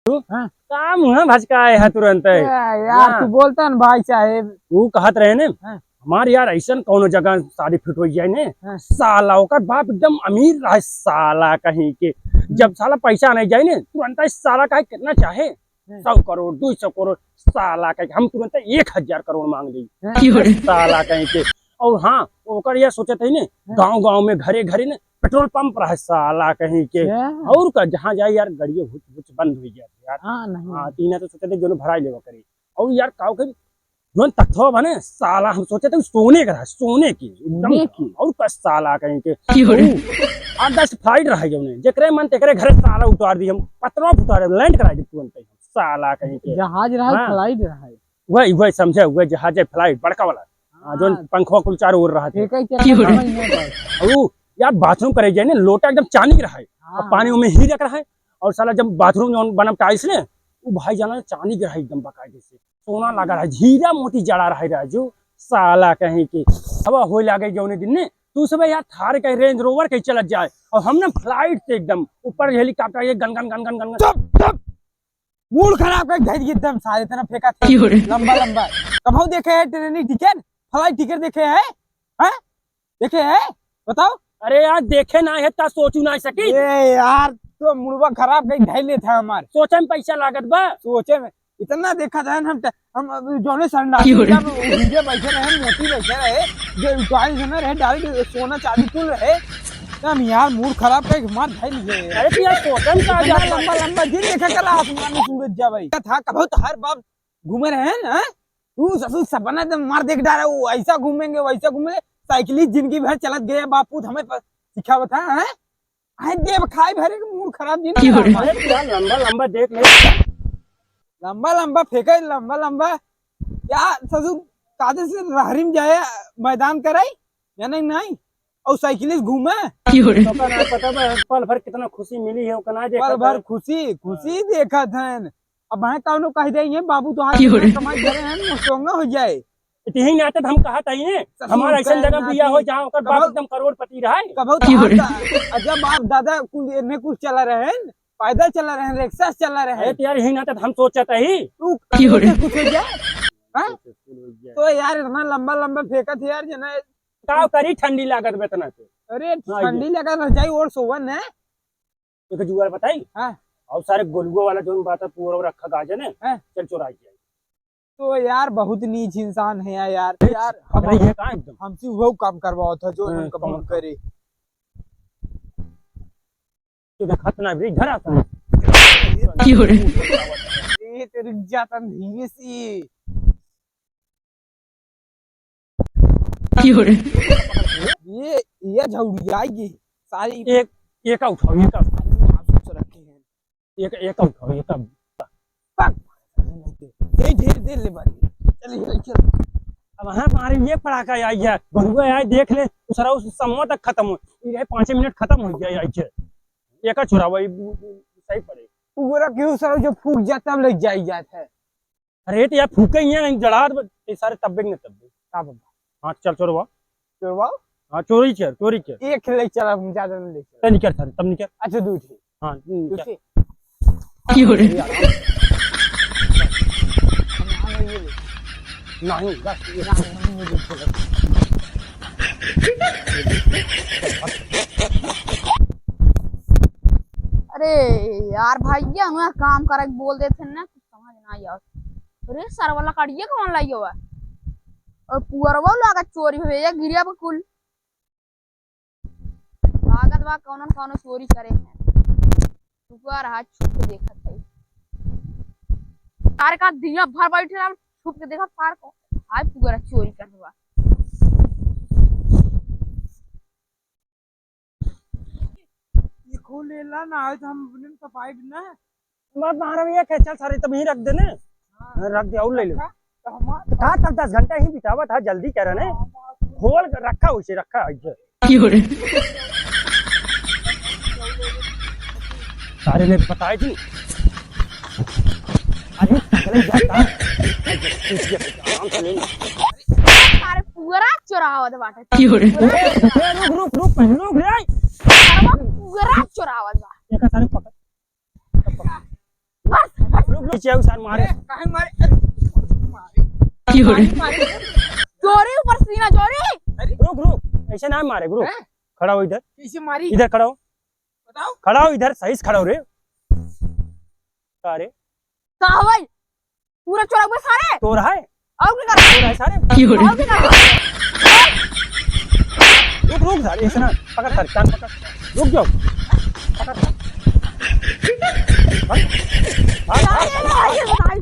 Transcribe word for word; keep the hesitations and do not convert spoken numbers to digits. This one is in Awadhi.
तू हाँ। का मुँह भचकाए है तुरंत? ए, यार, हाँ। तू बोलता न भाई साहेब। तू कहत रहे ने, हाँ। हमार यार ऐसन कौनो जगह शादी fit होइ जाए ने, हाँ। साला ओकर बाप एकदम अमीर रहे साला कहीं के। हम्म। जब साला पैसा नहीं जाए ने, तुरंत साला कहे कितना चाहे, हाँ। सौ करोड़, दो सौ करोड़, साला कहे हम तुरंत एक हजार करोड़ मांग ली। हाँ। साला कहीं के। और हाँ, ओकर यह सोचत है ने, हाँ। गाँव गाँव में घरे घरे ने पेट्रोल पंप रहे साला कहीं के। अच्छा। और का, जहाँ जाए यार, गड़िया हुच हुच बंद होइ जात यार। हाँ, नहीं। हाँ, तीना तो सोचत है, जोन भराई लेवा करी। और यार, का करी, जोन तख्तवा बने साला, हम सोचत है सोने का रहे, सोने की, एकदम। सोने की? और का साला कहीं के। क्यों रे? ऊ आठ दस flight रहे जोने, जेकरे मन तेकरे घरे साला उतार दी, हम पतरा उतारे, land कराई दी तुरंत ही, साला कहीं के। जहाज रहे, हाँ। Flight रहे। वही, वही समझे, वही जहाज है, flight, बड़का वाला। हाँ, हाँ। जोन पंखवा कुल चारों ओर रहत है। ठीक है, क्या क्यों रे? समझ में आता है। और ऊ यार, bathroom करे जाए ना, लोटा एकदम चांदी के रहा है। हाँ। और पानी में हीरा के रहा है। और साला जब bathroom जोन बनम tiles ने, ऊ भाई जाना चांदी के रहा है एकदम बकायदे से। सोना लगा रहा है, हीरा मोती जड़ा रहा है राजू, साला कहीं के। हवा होए लागे जौने दिन ने, तू सब यार थार के Range Rover के चलत जाए और हम ना flight से एकदम ऊपर helicopter ये गन गन गन गन गन गन। चुप, चुप। Mood खराब कर धर एकदम सारे तना फेंका थे। क्यों रे? लंबा लंबा। कभौ देखे है training ticket, flight ticket देखे है? हैं? देखे है? बताओ। अरे यार, देखे ना है ता सोचू ना सकी। ए यार, तो मुड़वा खराब कहीं धर लेत है हमार। सोचे में पैसा लागत बा। सोचे में इतना देखा था हम ट-, हम अब जौने संडास क्यों रे? में हीरे बैठे रहे, मोती बैठे रहे, जो उतारी से ना रहे, direct सोना चांदी कुल रहे। हम यार mood खराब कहीं मार धर लिए। अरे तो यार, सोचे में का इतना जात बा? लंबा लंबा दिन देखा करा आसमान में सूरज जा भाई। था कभौ तो हर बाप घूमे रहे हैं, हैं? तू ससुर सपना तो मार देख डारा, वो ऐसा घूमेंगे, वैसा घूमेंगे, साइकिल ही जिंदगी भर चलत गए, बापू तो हमें प-, सिखावत है, हैं? हैं, देव खाए भरे के mood खराब जी ना क्यों रे? हमारे। अरे यार, लंबा लंबा देख ले। लंबा लंबा फेंके, लंबा लंबा। क्या ससुर कादे से रहरी में जाए, मैदान करे, या नहीं, नहीं? और साइकिल से घूमे? क्यों रे? तो का ना पता बा, पल भर कितना खुशी मिली है, ओका ना देखा पल भर था। खुशी, खुशी हाँ। देखत हैं। अब भाई कौनो कह दे, "ये बाबू तो हाथ क्यों रे? कमाई करे हैं, मुस्तोंगा हो जाए।" इतनी नाटक हम कहा था ही ने, ससुर हमारा ऐसा कहना जगह बिया हो कि जहाँ ओकर बाप कबहुत एकदम करोड़पति रहा है। कबहुत क्यों रे? हाथ, अच्छा बाप दादा कुल एने कुछ चला रहे हैं, पैदल चला रहे हैं, रिक्शा से चला रहे अरे हैं। तो यार यही नाटक हम सोचा था ही। तू क्यों रे? कुछ हो जाए? हाँ? तो यार इतना लंबा लंबा फेंकत है यार जना। का करी ठंडी लागत बा इतना से। अरे हाँ, ठंडी ये। लागत रजाई और सोवन है। एक जुगाड़ बताई? हाँ। और सारे गोलुआ वाला जोन बात है, पूरा रखा गाजन है। हाँ। चल चोराई जाए। तो यार बहुत नीच इंसान है यार। यार, पकड़ाई है कहाँ एकदम? हमसे वो काम करवाओ था जो हाँ, उनका कौन मन काम? करे। तो देखात ना भी, इधर आ सारे। क्यों रे? ए, तेरी जातन धीरे से। क्यों रे? ये, ये झौड़ियाएगी सारी। एक, एक उठाओ, एक। सारी मासूम से रखे हैं। एक, एक उठाओ, एक। पक। ये ढेर देर ले बारी। चल, चल, चल। अब हाँ, मारे ये पड़ाका आई है। बरुआ आई, देख ले, दूसरा उस समय तक खत्म हो। ये पाँचे मिनट खत्म हो गया, आई है। एक छोरा वही सही पड़े। पूरा क्यों सारा जो फूक जाता, हम ले जाई जात है। अरे तो यार फूके ही हैं, जड़ा दे, ये सारे तब्बे के न तब्बे। का बाबा? हाँ, चल चोरवा। चोरवा? हाँ, चोरी कर, चोरी कर। एक ले चल, हम ज्यादा नहीं ले चल। चल निकर सारे, तब निकर। अच्छा, दू ठीक। हाँ, निकर। दूसरी। की हो रे? यार, नहीं, बस ये। अरे यार भैया, उन्हें काम करे के बोल देते हैं ना, समझ ना आया। अरे सरवा लकड़िया कौन लाई हुआ? और पुअरवा लागा चोरी भैया, गिरिया बकुल। लागत बा कौनो न कौनो चोरी करे हैं। पुअरा छुप के देखत है। तार का दिया भर बैठे रहा, छुप के देखत तार को। आज पुअरा चोरी कर बा। ये खोल लेला ना, आज हम अपने में तपाई भी ना। बात मारा भैया, क्या चल सारे तब यहीं रख देने। हाँ। रख दे, और ले ले। रखा, तो हमार तो कहा तब दस घंटा ही बितावा था, जल्दी कह रहे ने। हाँ, बात खोल के रखा, उसे रखा है। की हो रे? सारे ने बताए थी। अरे, पगले जाता। आराम से ले। सारे पूरा चुरावत बाटे। की हो रे? ए, ए, रुक, रुक, रुक, रुक रे। सारा पूरा चुरावत बा। एका सारे पकड़। बस, नीचे आओ, सार मारे। ए, काहे मारे? अरे, मारे। जोरे ऊपर सीना, जोरे। अरे। रुक, रुक, ऐसे ना मारे, रुक। हैं? खड़ा हो इधर। कैसे मारी? इधर खड़ा हो। बताओ। खड़ा हो इधर, सही से खड़ा हो रे। का रे? का हो भाई? पूरा चोरा हुआ सारे। चोर है? और क्या कर? चोर है सारे। और क्या कर? रुक, रुक सारे, ऐसे ना। पकड़ सारे, कान पकड़। रुक जाओ। पकड़। भाग, भाग, भाग। अरे, अरे, अरे, भाई,